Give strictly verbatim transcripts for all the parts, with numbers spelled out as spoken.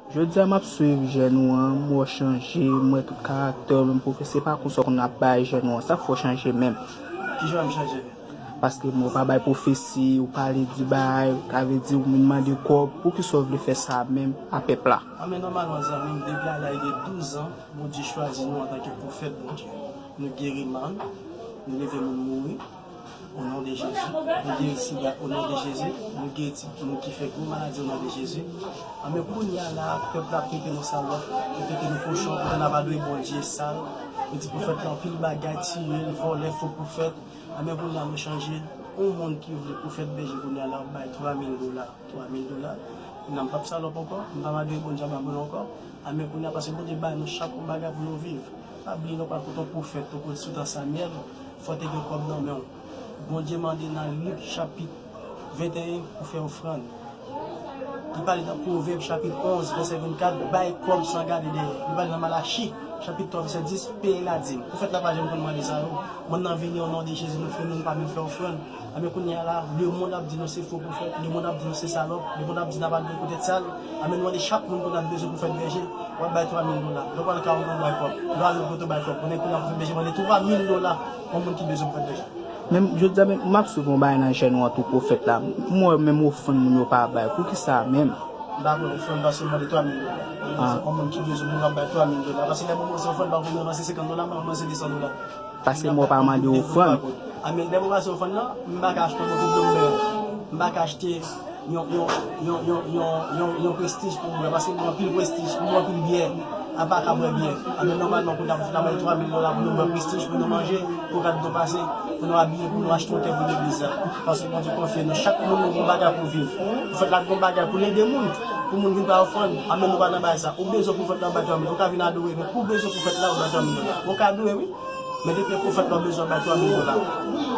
Jodi a m ap swiv jèn ou an, m wè w chanje, m wè tout karaktè w, men pwofesè, se pa konsa w konn ap bay jèn ou an, sa k fè w chanje menm? Kijan m chanje? Paske m wè w pa bay pwofesi, ou pale di bay, sa vle di ou vin mande kòb, poukisa w vle fè sa menm a pèp la? A men nòmalman zanmi m, depi a laj de douz an, Bondye chwazi nou antanke pwofèt Bondye. Nou geri mal, nou leve moun mouri, o non de Jezi. Nou geri sida, o non de Jezi. Nou geri ti moun ki fè gwo maladi, o non de Jezi. Anben kounye a la, pèp la ap trete nou salòp, yo trete nou kochon, kote n ap adore Bondye sal. Yo di pwofèt la anpil bagay, tire l, vòlè, fo pwofèt. Anben kounye a nou chanje l. Yon moun ki vle pwofèt bèje kounye a la, ap bay twa mil dola. Twa mil dola. Kounye a m p ap salòp ankò, m p ap adore Bondye anba moun ankò. Anben kounye a, paske Bondye bay nou chak yon bagay pou nou viv. Pa bliye lè w pral kote yon pwofèt, tankou sou tan Samyèl, fò w te gen kòb nan men w. Bondye mande nan Lik chapit venteyen pou fè ofrann. Li pale nan Pwovèb chapit onz, vèsè vennkat, bay kòb san gade dèyè. Li pale nan Malachi chapit twa, vèsè dis, peye ladim. Pwofèt la pa janm konn mande sa yo. Moun nan vini o non de Jezi, nou fè, nou pa menm fè ofrann. Anben kounye a la, lemonn ap di nou se fo pwofèt, lemonn ap di nou se salòp, lemonn ap di n ap adore pwofèt sal. Anben nou mande chak moun kounye a nou bezwen pwofèt bèje, w ap bay twa mil dola. Lè w pral kay ou, ou bay kòb. Lè w al lòt kote, ou bay kòb. Konnen kounye a pwofèt bèje mande twa mil dola pou moun ki bezwen pwofèt bèje. Men jodi a, men m ap swiv yon bagay nan jèn ou an tou pwofèt la. M wè menm ofrann moun yo pa bay. Poukisa menm? M pa pran ofrann paske m mande twa mil dola. Ah. Yon moun ki bezwen moun ap bay twa mil dola. Paske lè mwen pase ofrann, m pa konn mwen pase senkant dola, mwen pase de san dola. Paske m wè w pa mande ofrann. A men lè mwen pase ofrann nan, m pa ka achte yon moto dlo m bè. M pa ka achte yon, yon, yon prestij pou m bwè, paske m gen anpil prestij, m gen anpil byè, apa ka bwè byè. Anben nòmalman kounye a pou fè travay twa mil dola pou nou bwè prestij, pou nou manje, pou gad nou pase, pou nou abiye, pou nou achte yon tè pou legliz la. Paske Bondye konfye nou, chak moun nou gen yon bagay pou viv. Pwofèt la gen yon bagay pou l ede moun, pou moun vin bay ofrann. Anben nou pa nan bagay sa. Ou bezwen pwofèt la, ou bay twa mil, ou ka vin adore, men pou w bezwen pwofèt la, ou bay twa mil dola. Ou ka adore wi. Men depi pwofèt la w bezwen bay twa mil dola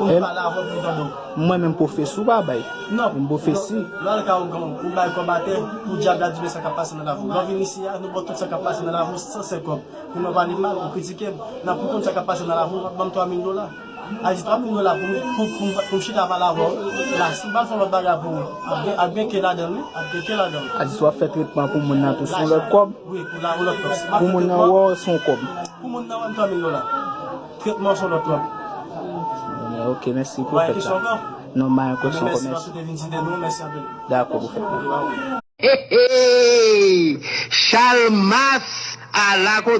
pou m pale avè w, pou m tande w. Mwen menm pwofesi w pa bay. Non. Menm pwofesi. Lè w al kay ougan, ou bay kòb atè, pou dyab la di men sa k ap pase nan lavi w. Lè w vin isi a, nou ba w tout sa k ap pase nan lavi w san sèt kòb. Pou nou pale mal, ou kritike m. Nan pou konn sa k ap pase nan lavi w, w ap ban m twa mil dola. A di twa mil dola pou m, pou, pou, pou m chita pale avè w. La, si m pral fè yon lòt bagay pou ou, ap gen, ap gen ke ladan l wi, ap gen ke ladan l. A di si w ap fè tretman pou moun nan tou, se yon lòt kòb? Wi, pou la, yon lòt kòb. Si m ap fè tretman. Pou moun nan wè w, se yon kòb. Pou moun nan wè m twa mil dola. Tretman se yon lòt kòb. Ok, mèsi pwofèt la. Non, m pa gen kesyon kòmèsi. Dakò pwofèt la. Hey, hey, Chalmas ala kote.